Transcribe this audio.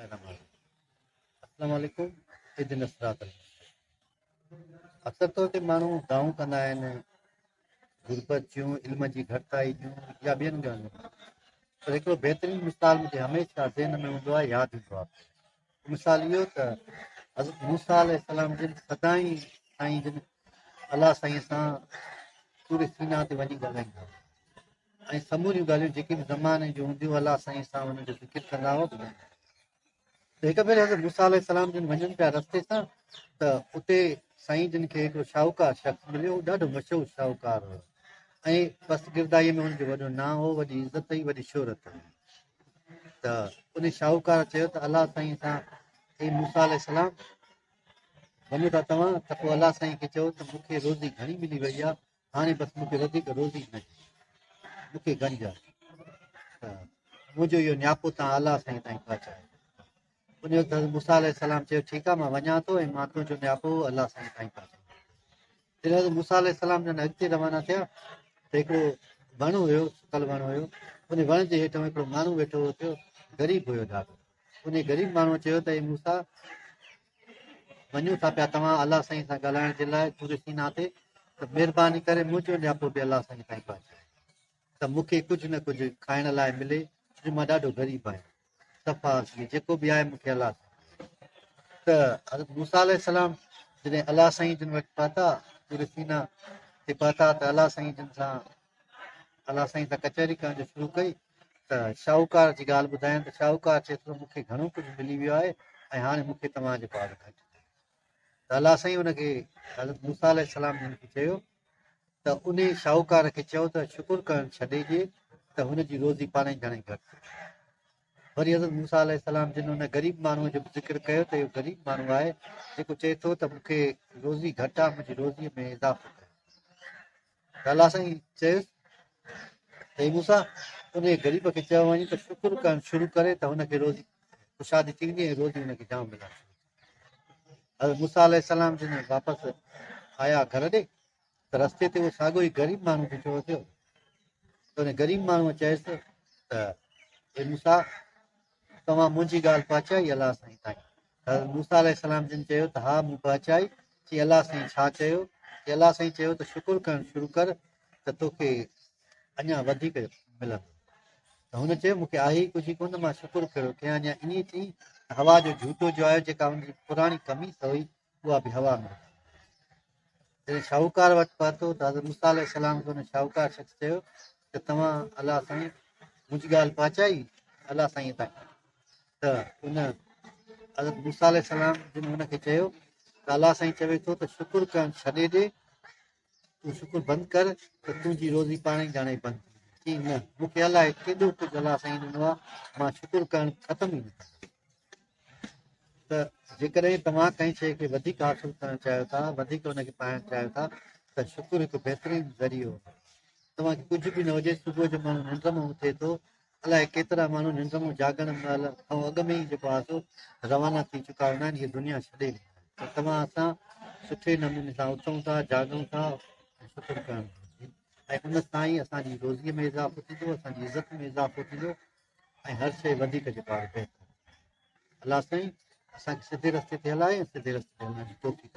الله الرحمن الرحيم. السلام عليڪم اهدنا الصراط المستقيم. اڪثر طور تي ماڻهو دانهون ڪندا آهن غربت جون، علم جي گهٽتائي جون يا ٻين ڳالهين جون، پر هڪڙو بهترين مثال منهنجي هميشه ذهن ۾ هوندو آهي، ياد ايندو آهي. مثال اهو ته حضرت موسيٰ عليه السلام جن سدائين سائين جن الله سائين سان طور سينا تي وڃي ڳالهائيندا هئا ۽ سموريون ڳالهيون جيڪي به زماني جون هونديون الله سائين سان انهن جو ذڪر ڪندا هئا، ٻڌائيندا هئا. ته هڪ ڀيري حضرت موسيٰ عليه السلام جن وڃن پيا رستي سان ته اتي سائين جن کي هڪڙو شاهوڪار شخص مليو. هو ڏاڍو مشهور شاهوڪار هيو ۽ پسگردائيء ۾ هن جو وڏو نانء هو، وڏي عزت هئي، وڏي شهرت هئي. ته ان شاهوڪار چيو ته الله سائين سان، اي موسيٰ عليه السلام، وڃو ٿا توهان ته پوء الله سائين کي چئو ته مون کي روزي گهڻي ملي وئي آهي، هاڻي بس مون کي وڌيڪ روزي نه ڏيو، مون کي گنج آهي، ته منهنجو اهو نياپو توهان الله سائين تائين پهچايو. ان وقت حضرت موسيٰ عليه السلام چيو، ٺيڪ آهي، مان وڃان ٿو ۽ مان تنهنجو نياپو الله سائين تائين پهچائيندس. جڏهن حضرت موسيٰ عليه السلام جن اڳتي روانا ٿيا ته هڪڙو وڻ هيو، سڪل وڻ هيو. ان وڻ جي هيٺان هڪڙو ماڻهو ويٺو هو ٿيو، غريب هيو ڏاڍو. ان غريب ماڻهوء چيو ته اي موسيٰ، وڃو ٿا پيا توهان الله سائين سان ڳالهائڻ جي لاء طور سينا تي، ته مهرباني ڪري منهنجو نياپو به الله سائين تائين پهچايو ته مون کي ڪجهه نه ڪجهه کائڻ لاء ملي، ڇو جو مان ڏاڍو غريب آهيان، صفا اصلي جيڪو به آهي مون کي الله سائين. ته حضرت موسيٰ عليه السلام جڏهن الله سائين جن وٽ پهتا، طور سينا تي پهتا، ته الله سائين جن سان الله سائين سان ڪچهري ڪرڻ جو شروع ڪئي ته شاهوڪار جي ڳالهه ٻڌايائين ته شاهوڪار چئي ٿو مون کي گهڻو ڪجهه ملي ويو آهي ۽ هاڻي مون کي توهان جي پاڙ گهٽ ٿي. ته الله سائين ان کي حضرت موسيٰ عليه السلام جن کي چيو ته ان شاهوڪار کي چئو ته شڪر ڪرڻ ڇڏي ڏي ته هن جي روزي پاڻ ئي گهڻي گهٽ ٿي. وري حضرت موسيٰ عليه السلام جن ان غريب ماڻهوء جو به ذڪر ڪيو ته اهو غريب ماڻهو آهي جيڪو چئي ٿو ته مون کي روزي گهٽ آهي، منهنجي روزيء ۾ اضافو ڪيو. ته الله سائين چيس ته اي موسيٰ، انهيء غريب کي چيو وڃي ته شڪر ڪرڻ شروع ڪري ته هن کي روزي ڪشادي ٿي ويندي ۽ روزي هن کي جام ملڻ شروع ٿي ويندي. حضرت موسيٰ عليه السلام جن واپس آيا گهر ڏي ته رستي تي اهو ساڳيو ئي غريب ماڻهو بيٺو ٿيو ته ان غريب ماڻهوء چيس ته اي موسيٰ، توهان منهنجي ڳالهه پهچائي الله سائين تائين؟ حضرت موسيٰ عليه السلام جن چيو ته ها، مون پهچائي. چي الله سائين ڇا چيو؟ چي الله سائين چيو ته شڪر ڪرڻ شروع ڪر ته توکي اڃا وڌيڪ ملندو. ته هن چيو مون کي آهي ئي ڪجهه ئي ڪونه، مان شڪر ڪهڙو ڪيان؟ اڃا ائين چئي ته هوا جو جهوٽو جو آيو، جيڪا هن جي پراڻي قميص هئي اها به هوا ۾ اڏامي وئي. جڏهن شاهوڪار وٽ پهتو ته حضرت موسيٰ عليه السلام کي ان شاهوڪار شخص چيو ته توهان الله سائين منهنجي ڳالهه پهچائي الله سائين تائين؟ ته ان حضرت موسيٰ عليه السلام جن هن کي چيو ته الله سائين چوي ٿو ته شڪر ڪرڻ ڇڏي ڏي، تون شڪر بند ڪر ته تنهنجي روزي پاڻ ئي ڄاڻي بند ٿي ويندي. چي نه، مون کي الائي ڪيڏو ڪجهه الله سائين ڏنو آهي، مان شڪر ڪرڻ ختم ئي نه ڪندس. ته جيڪڏهن توهان ڪنهن شيء کي وڌيڪ حاصل ڪرڻ چاهيو ٿا، وڌيڪ ان کي پائڻ چاهيو ٿا ته شڪر هڪ بهترين ذريعو آهي. توهان کي ڪجهه به نه هجي، صبح جو ماڻهو ننڊ مان اٿي ٿو، الائي ڪيترا ماڻهو ننڊ مان جاڳڻ مهل کان اڳ ۾ ئي جيڪو آهي سو روانا ٿي چڪا هوندا آهن، هيء دنيا ڇڏي ويندا آهن. ته توهان اسان سٺي نموني سان اٿون ٿا، جاڳون ٿا ۽ شڪر ڪرڻ گهرجي ۽ ان سان ئي اسان جي روزيء ۾ اضافو ٿيندو، اسان جي عزت ۾ اضافو ٿيندو ۽ هر شيء وڌيڪ جيڪو آهي بهتر. الله سائين اسان کي سڌي رستي تي هلائي ۽ سڌي رستي تي هلڻ جي توفيق.